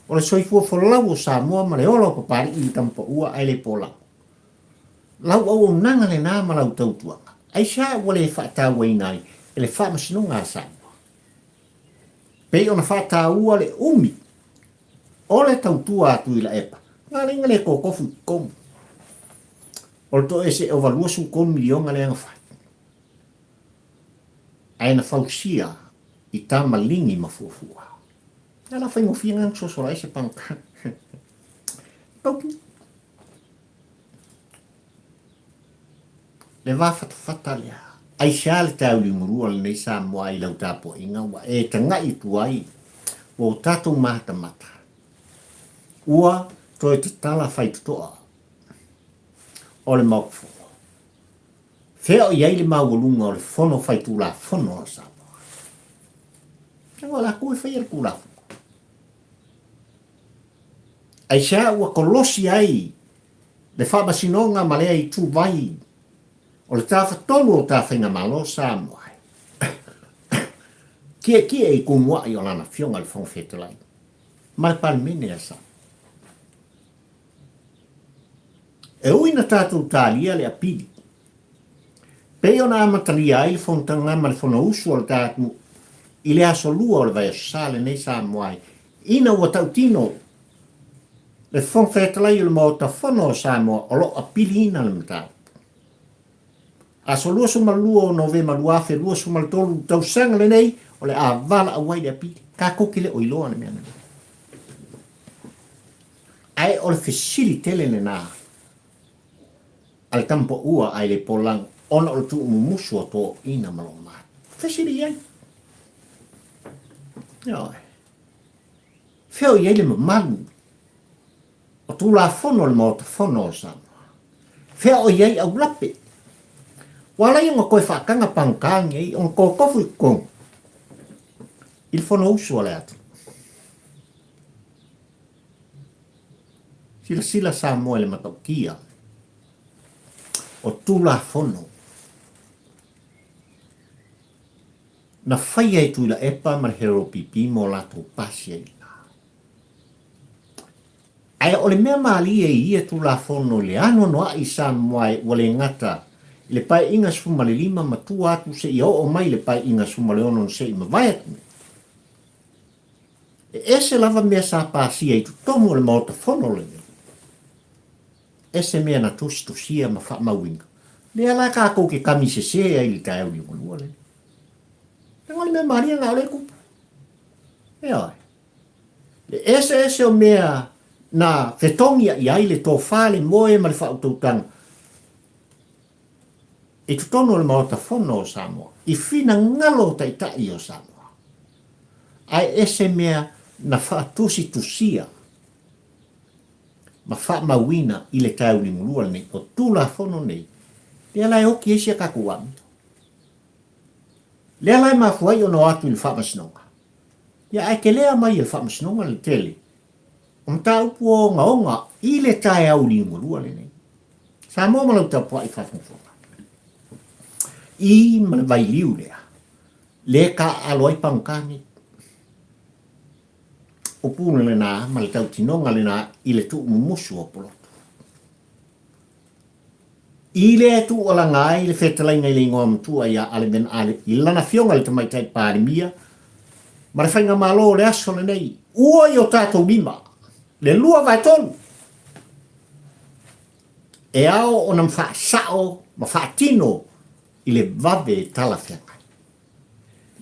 o le soifua folau o Samoa ma le ola o Papali'i i le Tamapaua ae le Polago. Lau auaunaga lena ma lau tautuaga, aisea ua le faatauaina ai e le Faamasinoga a Samoa? Pei ona faataua le umi o le tautua a Tuilaepa, na ala ai na le totofu i totonu o le toese ova 23 miliona lea na fai. Ae na fausia i tamaligi ma fuafua. Ia la faigofie na sosola ai se pagota. Tautu. Le va fatafata lea. Aisea le taeuliumulua lenei Samoa i lau tapuaiga ua e tagai atu ai ua o tatou matamata ua toe tatala faitotoa o le Maota Fono. Fea o i ai le maualuga o le Fono Faitulafono a Samoa? Leaga o latou e faia le Tulafono. Aisea ua kolosi ai le Faamasinoga ma lea ituvai o le tafatolu o ta Faigamalo Samoa e kiekie i kumuaʻi o Lana Afioga i le Fofoga Fetalai. ma le Palemene a Samoa. E ui na tatou talia le apili, pei ona amatalia ai le fonotaga ma le Fonousu a le tatou i le aso Lua o le vaiaso sa lenei Samoa ai, ina ua tautino le Fofoga Fetalai o le Maota Fono o Samoa o lo o apiliina le mataupu. Aso 22 o Novema 2023 tausaga lenei o le a valaau ai le apili. Tatou te le o iloa le mea lenei. Ae o le fesili tele lena a le tama paua a le polaga ona o le tuumumusu o toeaiina ma loomatua. Fesili i ai. Ioe. Fea o i ai le mamalu o Tulafono o le Maota Fono o Samoa? Fea o i ai aulape? Ua ala ai ona toe faataga pagota nei ona totofu i totonu i le Fonousu a le atunuu. Silasila Samoa i le matautia o Tulafono na faia e Tuilaepa ma le Heropipi mo latou pasi ai i ina. Ae o le mea malie i ia Tulafono i le anoanoai i Samoa ua le gata i le Paeaiga 15 ma tua atu seia oo mai i le Paeaiga 16 na se i mavae atu nei. E ese lava mea sa pasia i totonu o le Maota Fono lenei. Ese mea na tusitusia ma faamauina. Lea la tatou te kami sese ai i le taeao liugalua lenei. Leaga o le mea malie na o lea e tupu. Ioe. Le eseese o mea na fetogia'i ai le tofa, le moe ma le faautautaga i totonu o le Maota Fono o Samoa, i finagalo o Taitai o Samoa. Ae ese mea na faatusitusia ma faamauina i le taeuligulua lenei o Tulafono nei, lea la e oti ai si a tatou amio. Lea la e mafua ai ona o atu i le Faamasinoga. Ia ae telea mai e le Faamasinoga le tele o mataupu ogaoga i le taeao liugalua lenei. Samoa ma lau tapuai faafogafoga. I ma le vailiu lea, le taaalo ai pagota nei. Upu lena ma le tautinoga lena i le tuumumusu o polotu. I lea e tuualaga ai le fetalaiga i le igoa matua ia Ale Ben Ale i lana afioga i le Tamaitai Palemia ma le Faigamalo o le aso lenei, ua i o tatou lima le 2/3 e ao ona faasao ma faatino i le vave talafeagai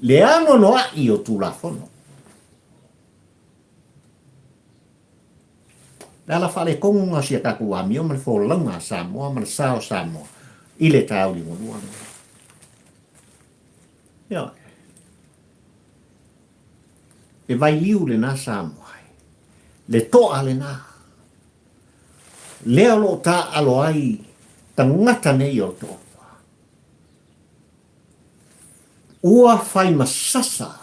le anoanoai o Tulafono. Le ala faaletonuga o si a tatou amio ma le folauga a Samoa ma le sa o Samoa i le taeao liugalua lenei. Ioe. Le vailiu lena Samoa e. Le toa lena. Lea o lo o taaalo ai tagata nei o le toalua. Ua fai ma sasa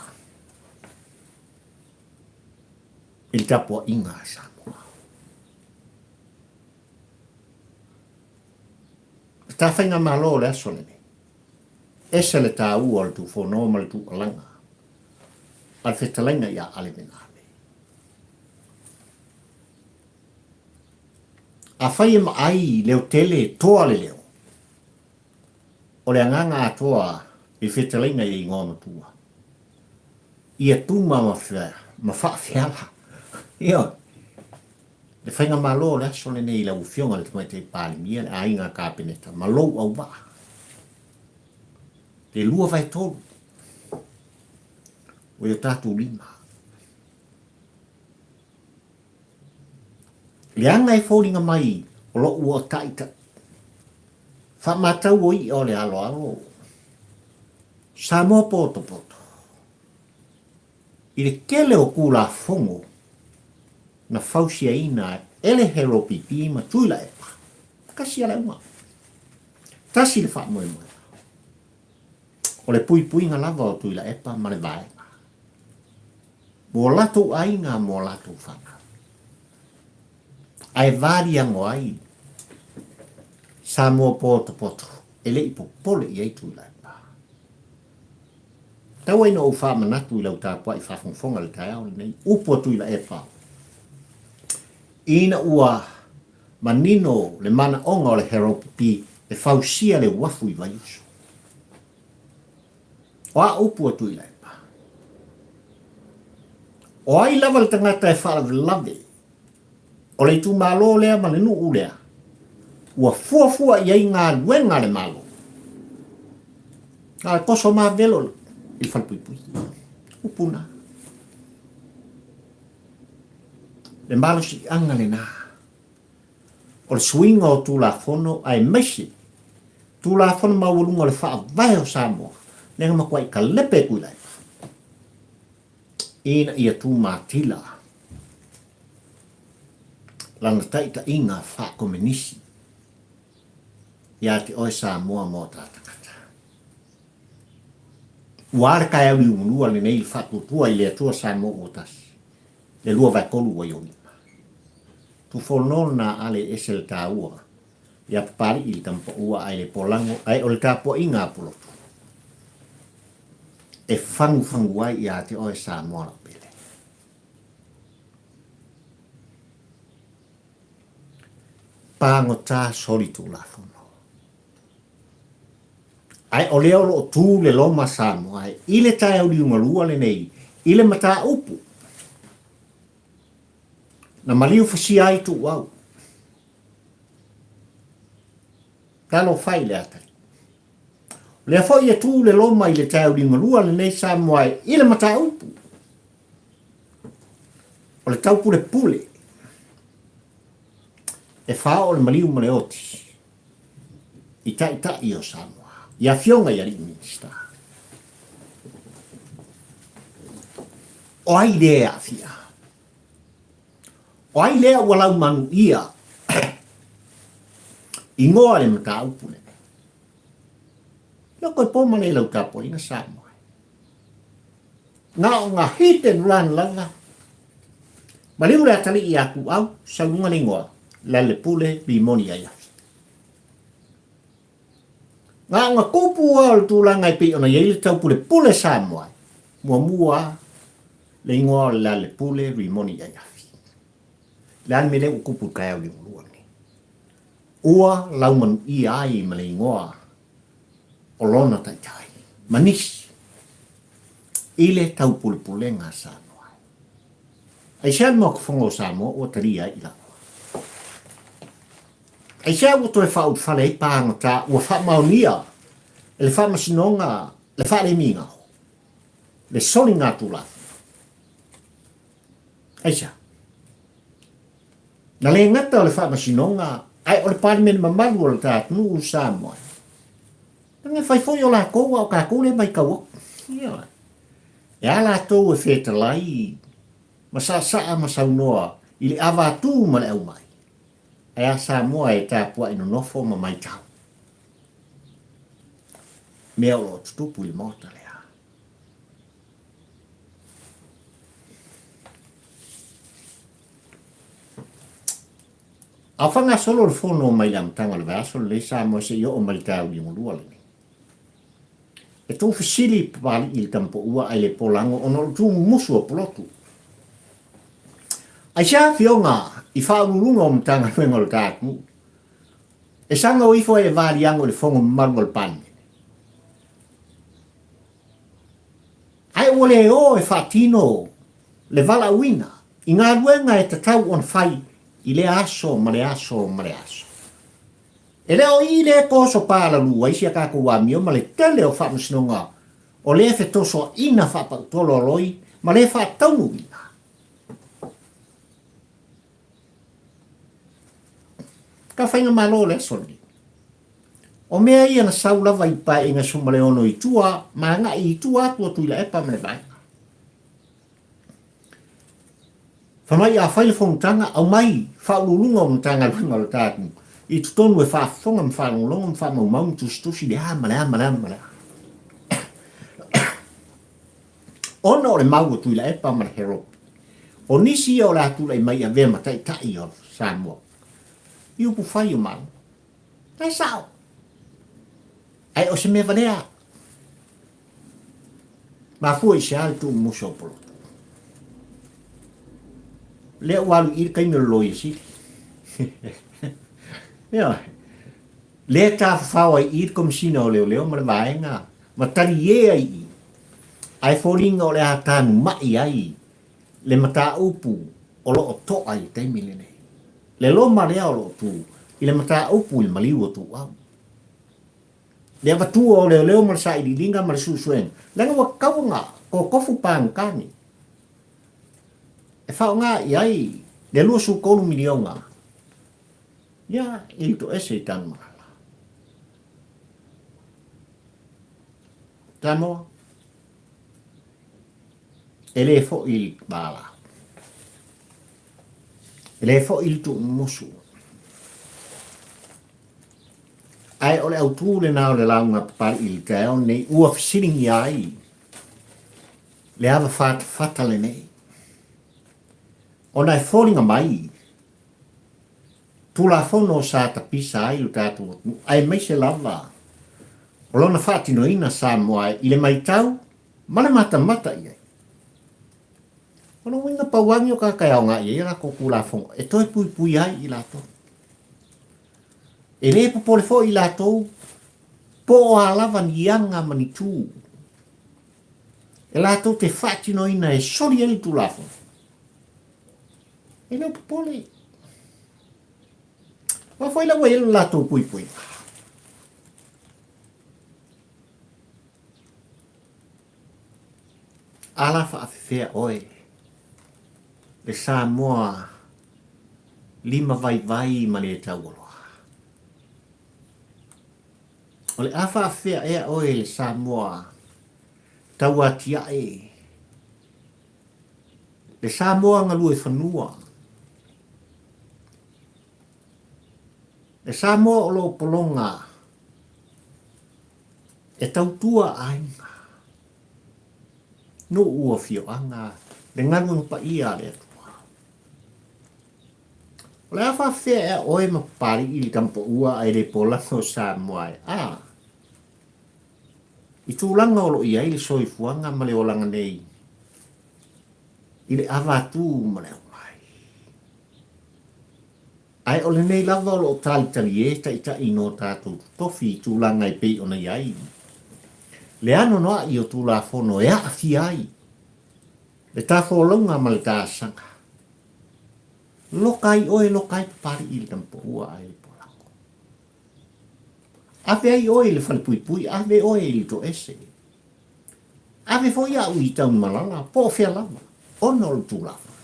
i le tapuaiga a Samoa. Le ta faigamalo o le aso lenei, ese le taua o le tuufono ma le tuualaga a le fetalaiga ia Ale Venale. Afai e maai leo tele toa le leo, O le agaga atoa i fetalaiga i igoa matua. Ia tuma ma faafeala. Ioe. Le faigamalo o le aso lenei i lau Afioga i le Tamaitai Palemia, le aiga Kapeneta ma lou auvaa. Le 2/3 o i o tatou lima. Leaga e foliga mai o lou ua taitaʻi. Faamatau o iʻa o le aloalo Samoa potopoto i le tele o Tulafono na fausiaina e le Heropipi ma Tuilaepa. Tasi a le auga. Tasi le faamoemoe. O le puipuiga lava o Tuilaepa ma le vaega. Mo latou aiga mo latou fanau. Ae valiago ai Samoa potopoto e le i popole i ai Tuilaepa. Tau ai na ou faamanatu i lau tapuai faafogafoga i le taeao lenei, upu a Tuilaepa. Ina ua manino le manaoga o le Heropipi e fausia le uafu i Vaiusu. O a upu a Tuilaepa? O ai lava le tagata e faalavelave o le itumalo lea ma le nuu lea ua fuafua i ai galuega a le Malo? Na o le toso mavelo i le falepuipui. Upu na. Le malosiaga lena o le suiga o Tulafono aemaise Tulafono maualuga o le Faavae o Samoa lea na matuai kalepe e Tuilaepa ina ia tumatila lana taitaiga faakomenisi ia te oe Samoa ma o ta tagata. Ua a le taeao liugalua lenei i le faatuatua i le Atua Samoa ua tasi, le 2/3 ua i ou lima. Tufono lena ale e ese le taua ia Papali'i i le tamapaua ae le polago ae o le tapuaiga a Pulotu e fagufagu ai ia te oe Samoa lau pele. Pagota soli Tulafono. Ae o lea o lo o tu le Loma Samoa i le taeao liugalua lenei i le mataupu na maliu fasia ai Tuuau. Talofa i le atalii. O lea foi e tu le Loma i le taeao liugalua lenei Samoa i le mataupu o le taupulepule e faaoo le maliu ma le oti i Taitai o Samoa, i Afioga i Alii Minisita. O ai lea e aafia? O ai lea ua laumanuia igoa le mataupu lenei? Ia koe po ma le lau tapuaiga Samoa. Na o ngā hit and run lava. Maliu le atalii ia Tuau, sau luga le igoa, Lealepule Rimoni Aiafi. Na o ngā kupu a o le tulaga e pei ona i ai le taupulepule Samoa, muamua le igoa o le Lealepule Rimoni Aiafi. Le a le mea lea ua kupu i le taeao liugalua lenei? Ua laumanuia ai ma le igoa o lona taitai ma nisi i le taupulepulega a Samoa. Aisea le Maota Fono o Samoa ua talia ai i laua? Aisea ua toe faaulufale ai pagota ua faamaonia e le Faamasinoga le faalemigao, le soligatulafono? Aisea? Na le gata o le Faamasinoga, ae o le Palemene mamalu o le ta atunuu o Samoa. Leaga e fai foi o lakou a o tatou lea e matau atu. Ioe. E a latou e fetalai ma saasaa ma saunoa i le avatu ma le aumai, ae a Samoa e tapuai nonofo ma matau mea o lo o tutupu i le Maota lea. A faagasolo le fono mai le amataga o le vaiaso lenei Samoa seia oo mai le taeao liugalua lenei. E tuufesili i Papali'i i le tamapaua ae le polago ona o le tumumusu o Pulotu. Aisea afioga i Faauluuluga o Matagaluega o le ta atunuu e saga o ifo ai e valiago i le fono mamalu a le Palemene? Ae ua le o e faatino le valaauina i galuega e tatau ona fai i lea aso ma le aso ma le aso. E le o i lea e toso palalu ai si a tatou amio ma le tele o faamasinoga o lea fetosoaina faapautoloaloi ma le faataunuuina. Ka faigamalo o le aso lenei. O mea ia na sau lava i Paeaiga 16 i tua ma agai i tua atu o Tuilaepa ma le Vaega. Fai mai a fai le fonotaga, aumai Faauluuluga o Matagaluega o le ta atunuu i totonu e faafofoga ma faalogologo ma faamaumau ma tusitusi le a ma le a ma le a ma le a. Ona o le mau a Tuilaepa ma le Heropi, o nisi ia o le a tulai mai e avea ma taitai o Samoa i upufai o Malo. E sao. Ae o se mea valea. Mafua i se a le tuumumusu o Pulotu? Lea ua alu i i le taimi o le Loia Sili. Ioe. Lea e tafafao ai i i le Komesina o Leoleo ma le vaega ma talie ai i i. Ae foliga o le a tanumai ai le mataupu o lo o toa i le taimi lenei. Le loma lea o lo o tu i le mataupu i le maliu o Tuuau. Le avatua o leoleo ma le sailiiliga ma le suesuega, leaga ua tatau ona totofu pagota nei e faaaoga i ai le 23 miliona ia i le toese i Tanumalala. Samoa, e le foi i le valaau. E le foi i le tuumumusu. Ae o le autū lena o le lauga a Papali'i i le taeao lenei ua fesiligia ai le ava fatafata lenei, ona e foliga mai Tulafono sa tapisa ai lo tatou atunuu, aemaise lava o lona faatinoina Samoa i le maitau ma le matamata i ai. O lona uiga pau lava lenei o tagata e aoga i ai a latou Tulafono e toe puipui ai i latou. E le popole foi i latou po o a lava ni aga ma ni tu e latou te faatinoina e soli ai le Tulafono. E le o popole. Aua foi la ua i ai lo latou puipuiga. A la faafefea oe le Samoa lima vaivai ma le taualoa. O le a faafefea ea oe le Samoa tauatiae, le Samoa galue fanua, le Samoa o lo o pologa e tautua aiga, nuu afioaga, le galuega paia a le Atua. O le a faafefea ea oe ma Papali'i i le tamapaua ae le polaga o Samoa e a? I tulaga o lo o i ai le soifuaga ma le olaga nei i le avatu ma le aumai. Ae o lenei lava o lo o talitalie taitai no tatou totofi i tulaga e pei ona i ai le anoanoai o Tulafono e aafia ai le tafolauga ma le taasaga. Loka ai oe, loka ai Papali'i i le tamapaua ae le polago. Ave ai oe i le falepuipui, ave oe i le toese. Ave foi au i Tanumalala, po o fea lava, ona o le Tulafono.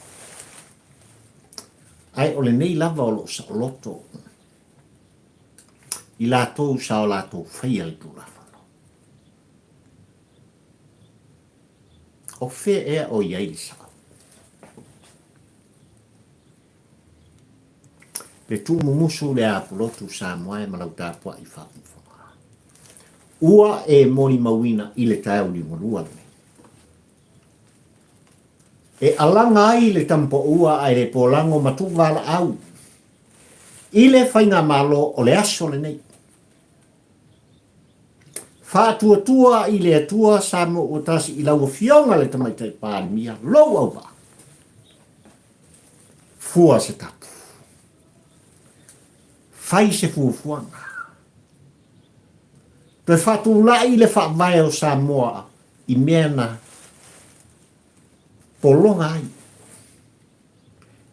Ae o lenei lava o lo o saoloto i latou sa o latou faia le Tulafono. O fea ea o i ai le sao? Le tuumumusu le apulotu Samoa e ma lau tapuai faafogafoga. Ua e molimauina i le taeao liugalua lenei. E alaga ai le tamapaua ae le polago ma tuuvalaau i le faigamalo o le aso lenei. Faatuatua i le Atua Samoa ua tasi i lau Afioga le Tamaitai Palemia, lou auvaa. Fua se tapu. Fai se fuafuaga. Toe faatulai le faavae o Samoa i mea na pologa ai.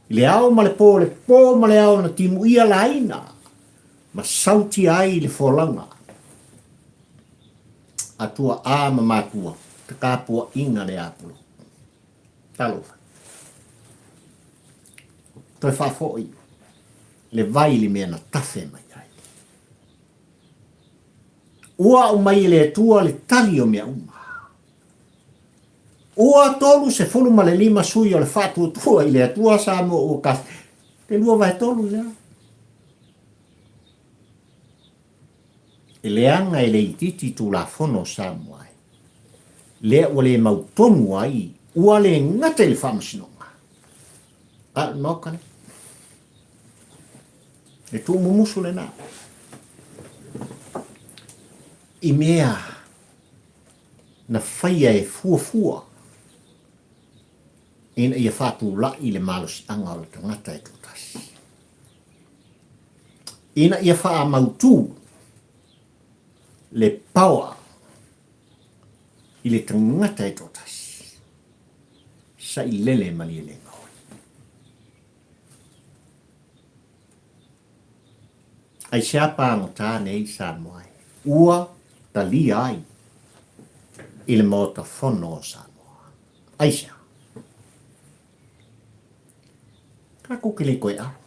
I le ao ma le po, le po ma le ao na timuia laina ma sautia ai le folauga a tuaa ma matua, takapuaiga le apulo. Talofa. Toe faafoi le vai i le mea na tafe mai ai. Ua aumai e le Atua le tali o mea uma. Ua 35 sui o le Faatuatua i le Atua Samoa ua kasi. Le 2/3 lea. E leaga e le itiiti Tulafono o Samoa e. Lea ua le mautonu ai, ua le gata i le Faamasinoga, a o le Maota lea. Le tuumumusu lena. I mea na faia e fuafua. Ina ia faatula'i le malosi'aga o le tagata e toatasi. Ina ia faamautū le power i le tagata e toatasi. Sailele malie le gaoi. Aisea pagota nei Samoa e ua talia ai i le Maota Fono o Samoa? Aisea? Tatou te le toe alo.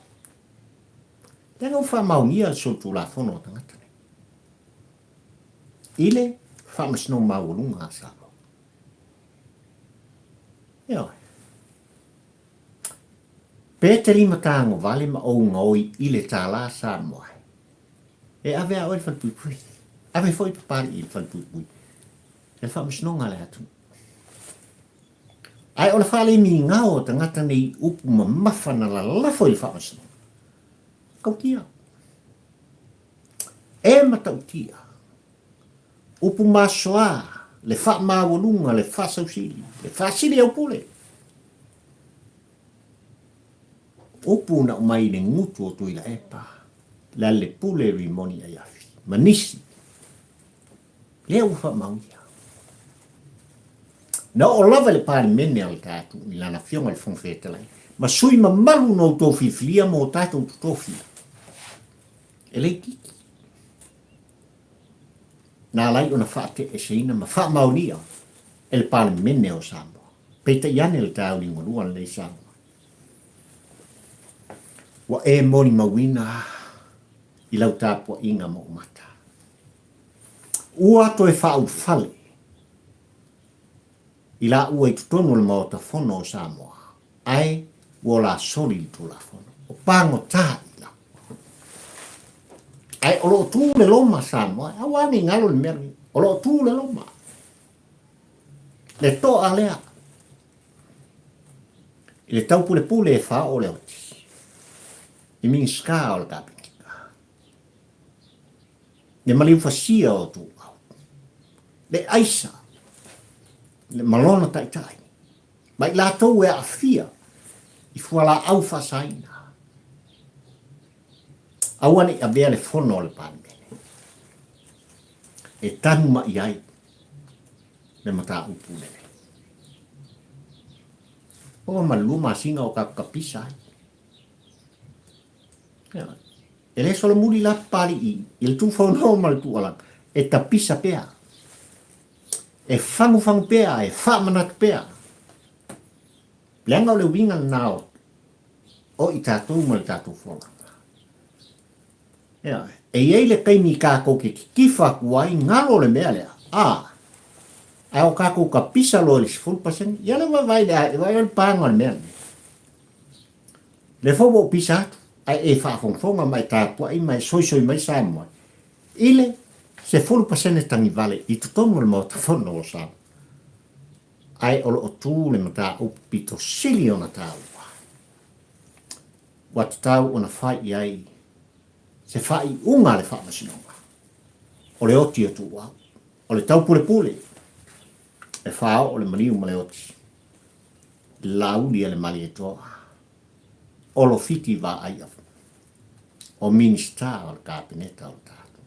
Leaga ua faamaonia le solitulafono a tagata nei i le Faamasinoga Maualuga a Samoa. Ioe. Pe te limatagovale ma ou gaoi i le tālā Samoa e ave a oe le falepuipui. Ave foi Papalii i le falepuipui. E le faamasinoga a le atunuu. Ae o le faalemigao o tagata nei upu mamafa na lalafo i le faamasinoga. Tautia. E matautia. Upu masoa, le faamaualuga, le faasausili, le faasili aupule. Upu na aumai i le gutu o Tuilaepa, Lealepule Rimoni Aiafi, ma nisi. Lea ua faamaonia. Na oo lava i le Palemene a le tatou i lana Afioga i le Fofoga Fetalai, ma sui mamalu na outou filifilia mo tatou totofi, e le itiiti. Na ala ai ona faateeseina ma faamaonia e le Palemene o Samoa. Peitai ane le tauligalua lenei Samoa. Ua e molimauina i lau tapuaiga ma ou mata. Ua toe faaulufale i laua i totonu o le Maota Fono o Samoa, ae ua ola soli le Tulafono. O pagota i lau. Ae o lo o tu le loma Samoa, aua ne i galo le mea lenei. O lo o tu le loma. Le toa lea. I le taupulepule e faaoo le oti. I Minisita o le Kapeneta. Le maliufasia o ituau. Le aisa. Le malona taitai. Ma i latou e aafia i fualaau faasaina. Aua ne i avea le fono a le Palemene e tanuma'i ai le mataupu lenei. Ova ma le lua masina o tatou tapisa ai. E le solomuli la Papali'i i le tuufaunao ma le tuualalo, e tapisa pea, e fagufagu pea, e faamanatu pea. Leaga o le uiga lena o, o i tatou ma le tatou folauga. Ioe. E i ai le taimi tatou te titifa atu ai, galo le mea lea, a, ae o tatou tapisa loa i le 10%, ia lea ua vaai le, vaai le paga o le mea lenei. Lea foi ua ou pisa atu, ae e faafogafoga ma e tapuai ma e soisoi mai Samoa i le 10% tagivale i totonu o le Maota Fono o Samoa. Ae o lo o tu le mataupu pito sili ona taua, ua tatau ona fai i ai se faaiuga a le Faamasinoga, o le oti o Tuuau, o le taupulepule e faaoo le maliu ma le oti i le laauli a le Malietoa, Olo Fiti Vaai Afu, o Minisita o le Kapeneta o le tatou.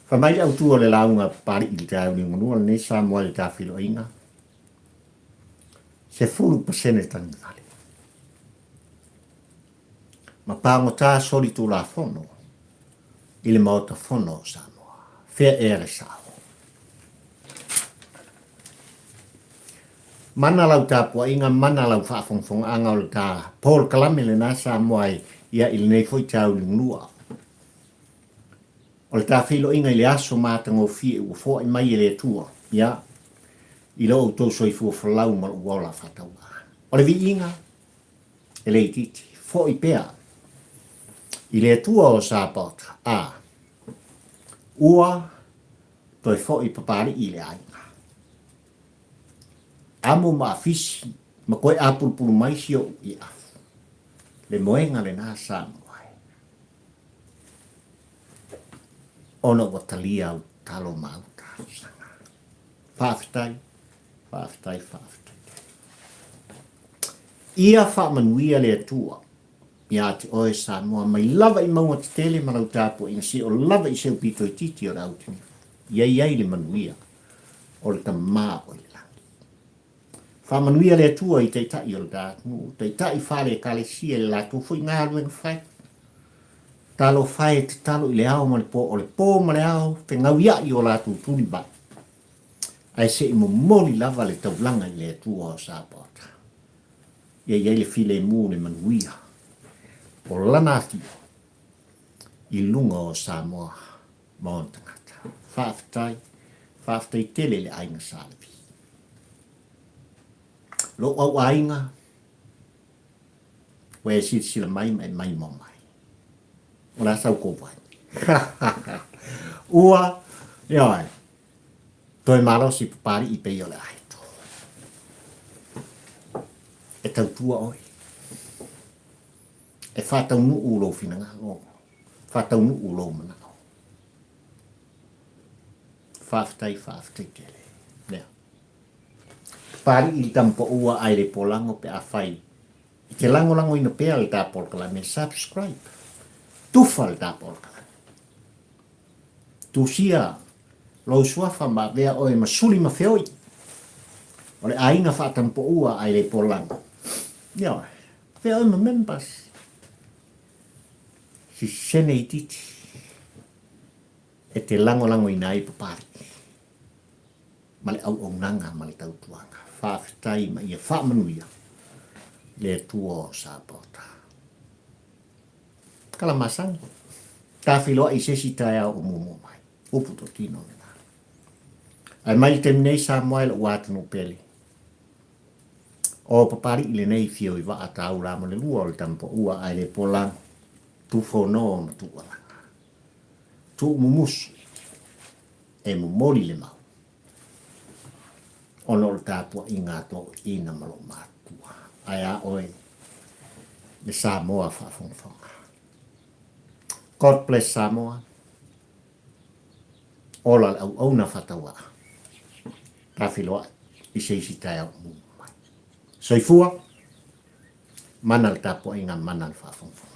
Fai mai le autu o le lauga a Papali'i i le taeao liugalua lenei Samoa i le tafiloaiga, 10% tagivale. Ma pagota solitulafono i le Maota Fono o Samoa. Fea ea le sao? Mana lau tapuaiga, mana lau faafogafogaaga o le ta polokalame lena Samoa e ia i lenei foi tauliulua. O le ta feiloaiga i le aso matagofie ua foai mai e le Atua, ia, i lo outou soifua folau ma lou ola faatauvaa. O le viiga, e le itiiti, foi pea i le Atua o Sapaota, a, ua toe foi Papali'i i le aiga. Amo ma afisi ma koe apulupulu mai si o'u i afu. Le moega lena Samoa e. Ona ua talia au talo ma au talosaga. Faafetai, faafetai, faafetai. Ia faamanuia le Atua ia te oe Samoa mai lava i mauga tetele ma lau tapuaiga seia oo lava i se pito itiiti o le autanifu. Ia i ai le manuia o le Tama o i le lagi. Faamanuia le Atua i taitai o le ta atunuu, taitai faale-Ekalesia i le latou foi galuega fai. Talofa e tatalo i le ao ma le po, o le po ma le ao fegauia'i o latou tulimai, ae se i momoli lava le taulaga i le Atua o Sapaota. Ia i ai le filemu, le manuia o Lana Afio i luga o Samoa ma ona tagata. Faafetai, faafetai tele i le aiga Sa Levi. Lou au aiga, ua e silasila mai ma e maimoa mai. O le a sau kou vai? Ua, ioe, toe malosi Papali'i pei o le aeto. E tautua oe. E faataunuu lou finagalo, faataunuu lou manao. Faafetai, faafetai tele. Lea. Papali'i le tamapaua ae le polago pe afai e te lagolagoina pea le ta polokalame, subscribe. Tufa le ta polokalame. Tusia lou suafa ma avea oe ma suli ma feoi o le aiga faatamapaua ae le polago. Ioe. Avea oe ma members. Sisene itiiti e te lagolagoina ai Papali'i ma le auaunaga ma le tautuaga. Faafetai ma ia faamanuia le Atua o Sapaota. Kala masani. Ta feiloai i se isi taeao o muamua mai. Upu totino lena. Ae mai le taimi nei Samoa e lou atunuu pele. O Papali'i lenei fio i vaa taula ma le lua o le tamapaua ae le polago, tufono ma tuualaga. Tuumumusu e momoli le mau ona o le tapuaiga a toeaiina ma lou matua. Ae a oe le Samoa faafogafoga. God bless Samoa. Ola le auauna faatauaa. Ta feiloai i se isi taeao mumu mai. Soifua, mana le tapuaiga, mana le faafogafoga.